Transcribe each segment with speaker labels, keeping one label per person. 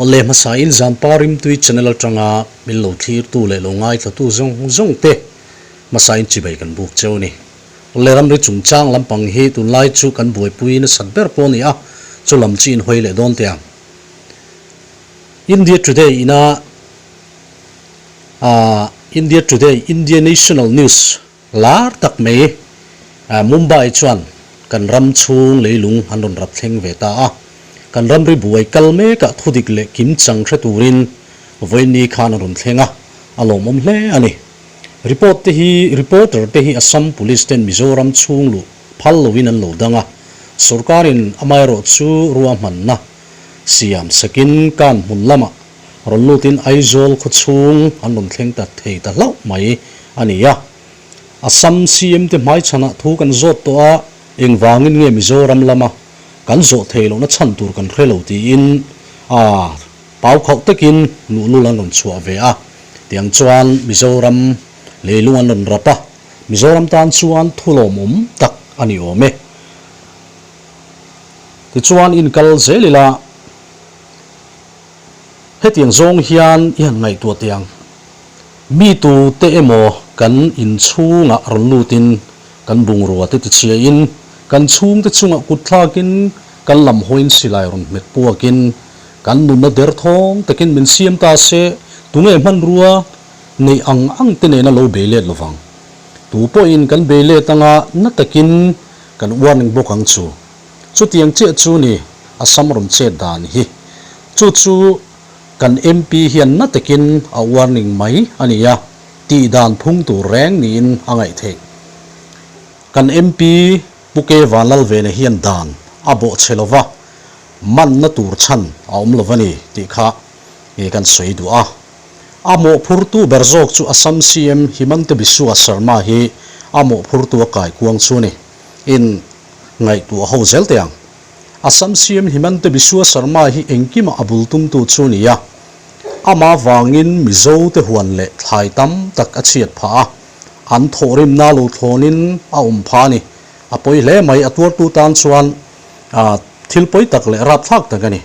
Speaker 1: Awle hmasa in Zanpa Rimtui channel atanga min lo thlirtu leh lo ngaithlatu zawng zawng te hmasa in chibai kan buk cheu a ni. Awle ramri chungchang lampang hi tunlai chu kan buaipui nasat ber pawh a ni a, chu lam chi in hawi leh dawn teh ang. India Today ina ah India Today India National News lar tak mai Mumbai chuan kan ram chhung leilung an rawn rap thleng ve ta a, kan ramri buai kal mekah thudik leh kimchang hre turin vawiinni khan a rawn thleng a, a lawmawm hle a ni. Report te hi reporter te hi Assam Police ten Mizoram chhung luh phal loin an lo dang a, sorkarin amaherawhchu ruahmanna siam sakin kan hmun lamah rawn lutin Aizawl khaw chhung an rawn thleng ta thei ta hlauh mai a ni a. Assam CM te hmaichhanah thu kan zawt tawh a, engvangin nge Mizoram lama kan zawh thei lohna chhan tur kan hre lo tiin a pau khauh takin luhlul an rawn chhuah ve a. Tiang chuan Mizoram leilung an rawn rap a, Mizoram tan chuan thu lawmawm tak a ni awm e. Tichuan inkal zel ila. Hetiang zawng hian i han ngaihtuah teh ang. Mi tu te emaw kan inchhungah rawn lutin kan bungrua te tichhiain, kan chhungte chungah kut thlakin, kan lam hawiin silai rawn hmet puakin, kan nunna derthawng takin min siam ta se, tunge hmanrua neih ang ang te nena lo bei let lovang. Tu pawhin kan bei let anga na takin kan warning bawk ang chu. Chutiang chiah chu ni Assam rawn chet dan hi. Chu chu kan MP hian na takin a warning mai a ni a, tih dan phung tur reng niin a ngaih theih. Kan MP Pu K Vanlalvena hian dan a bawh chhe lova, manna tur chhan a awm lo a ni tih kha kan sawi duh a. A mawhphurtu ber zawk chu Assam CM Himanta Biswa Sarma hi a mawhphurtu a kaikuang chu a ni. In ngaihtuah ho zel teh ang. Assam CM Himanta Biswa Sarma hi engkimah a bul tumtu chu a ni a, amah vangin Mizo te huan leh thlai tam tak a chhiat phah a, an thawhrimna lo thlawnin a awm phah a ni. A pawi hle mai, a tuartu tan chuan thil pawi tak leh rapthlak tak a ni.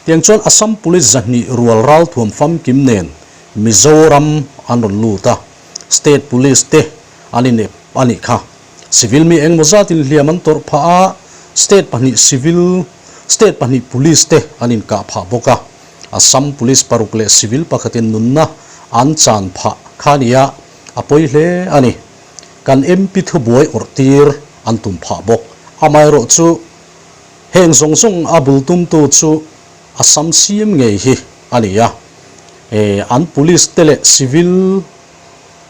Speaker 1: Tiang chuan Assam Police 200 rual ralthuam famkim nen Mizoram an rawn lut a, State Police te an inep a nih kha. Civil mi engmaw zatin hliam an tawrh phah a, state pahnih civil, state pahnih police te an inkah phah bawk a. Assam police paruk leh civil pakhatin nunna an chan phah kha nia, a pawi hle a ni. Kan MP thubuai awrh tir an tum phah bawk. Amaherawh chu heng zawng zawng a bul tumtu chu Assam CM ngei hi a ni a. An police te leh civil.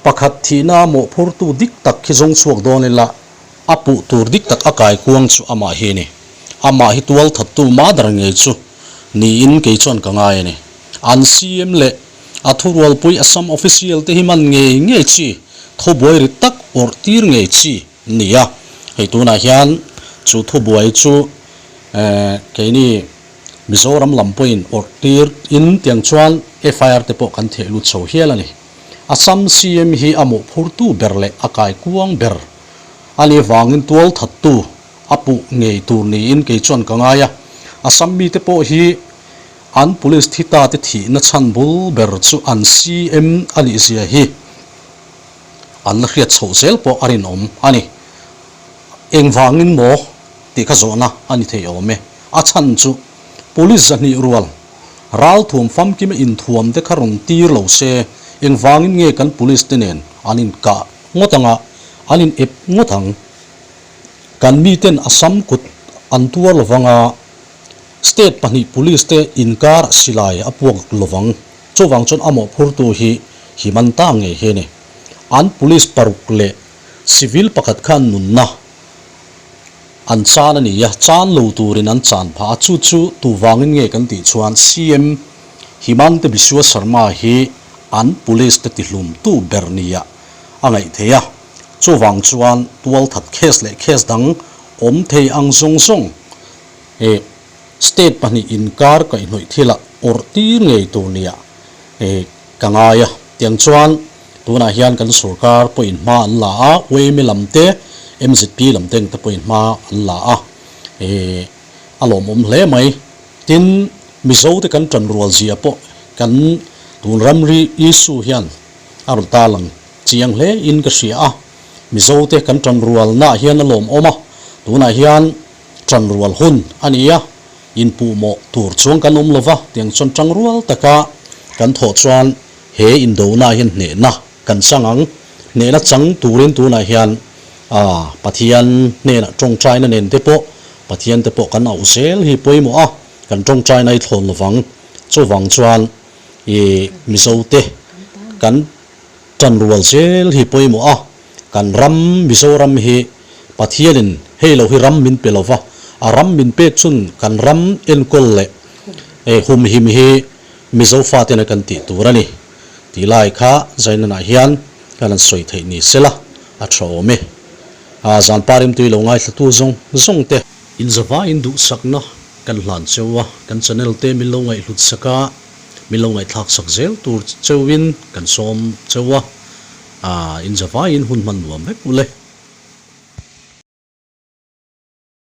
Speaker 1: Pakhat thihna mawhphurtu dik tak khi zawng chhuak dawn ila, a puh tur dik tak a kai kuang chu amah hi a ni. Amah hi tual thattu mother ngei chu niin kei chuan ka ngai a ni. An CM leh a thurualpui Assam official te hi man ngei ngei chi, thubuai rit tak awrh tir ngei chi ni a. Hei tunah hian chu thubuai chu keini Mizoram lam pawhin awrh tir in tiang chuan FIR te pawh kan theh lut chho hial a ni. Assam CM hi a mawhphurtu ber leh a kaikuang ber a nih vangin tual thattu a puh ngei tur niin kei chuan ka ngai a. Assam mite pawh hi an police thi ta te thihna chhan bul ber chu an CM a nih zia hi an la hriat chhoh zel pawh a rinawm a ni. Engvangin maw tih kha zawhna a ni thei awm e. A chhan chu police 200 rual Ralthuam famkima inthuam te kha rawn tir lo se, engvangin nge kan police te nen an inkah ngawt anga, an in ep ngawt ang? Kan miten Assam kut an tuar lovang a, state pahnih police te inkar silai a puak lovang. Chuvang chuan a mawhphurtu hi Himanta ngei hi a ni. An police paruk leh civil pakhat khan nunna An chan a ni a, chan lo turin an chan phah a, chu chu tu vangin nge kan tih chuan CM Himanta Biswa Sarma hi an police te tihlumtu ber nia a ngaih theih a, chuvang chuan tualthat case leh case dang awm thei ang zawng zawng eh state pahnih inkar kaihhnawih thilah awrh tir ngei tur nia eh ka ngai a, tiang chuan Tunah hian kan sorkar pawhin hma an la a, UAME lam te, MZP lam te engte pawhin hma an la a, a lawmawm hle mai. Tin, Mizote kan ṭanrual zia pawh kan tun ramri issue hian a rawn tarlang chiang hle in ka hria a. Mizote kan ṭanrualnaah hian a lawmawm a, tunah hian ṭanrual hun a ni a, inpuhmawh tur chuang kan awm lova, tiang chuan ṭangrual taka kan thawh chuan he indonaah hian hnehna kan chang ang. Hnehna chang turin tunah hian Pathian hnenah ṭawngṭaina nen te pawh Pathian te pawh kan auh zel hi pawimawh a, kan ṭawngṭaina hi thlawn lovang. Chuvang chuan i Mizote kan ṭanrual zel hi pawimawh a, kan ram Mizoram hi Pathianin hei lo hi ram min pe lova, a ram min pek chun kan ram enkawl leh humhim hi Mizo fatena kan tih tur a ni tih lai kha Zainanah hian kan han sawi theih ni sela a tha awm e. Zan parimtui lo ngaithlatu zawng zawng te. Inzavain duhsakna kan hlan cheu a, kan channel te min lo ngaihhlut sak a, min lo ngaihthlak sak zel tur cheuin kan sawm cheu a, inzavain hun hman nuam vek ule.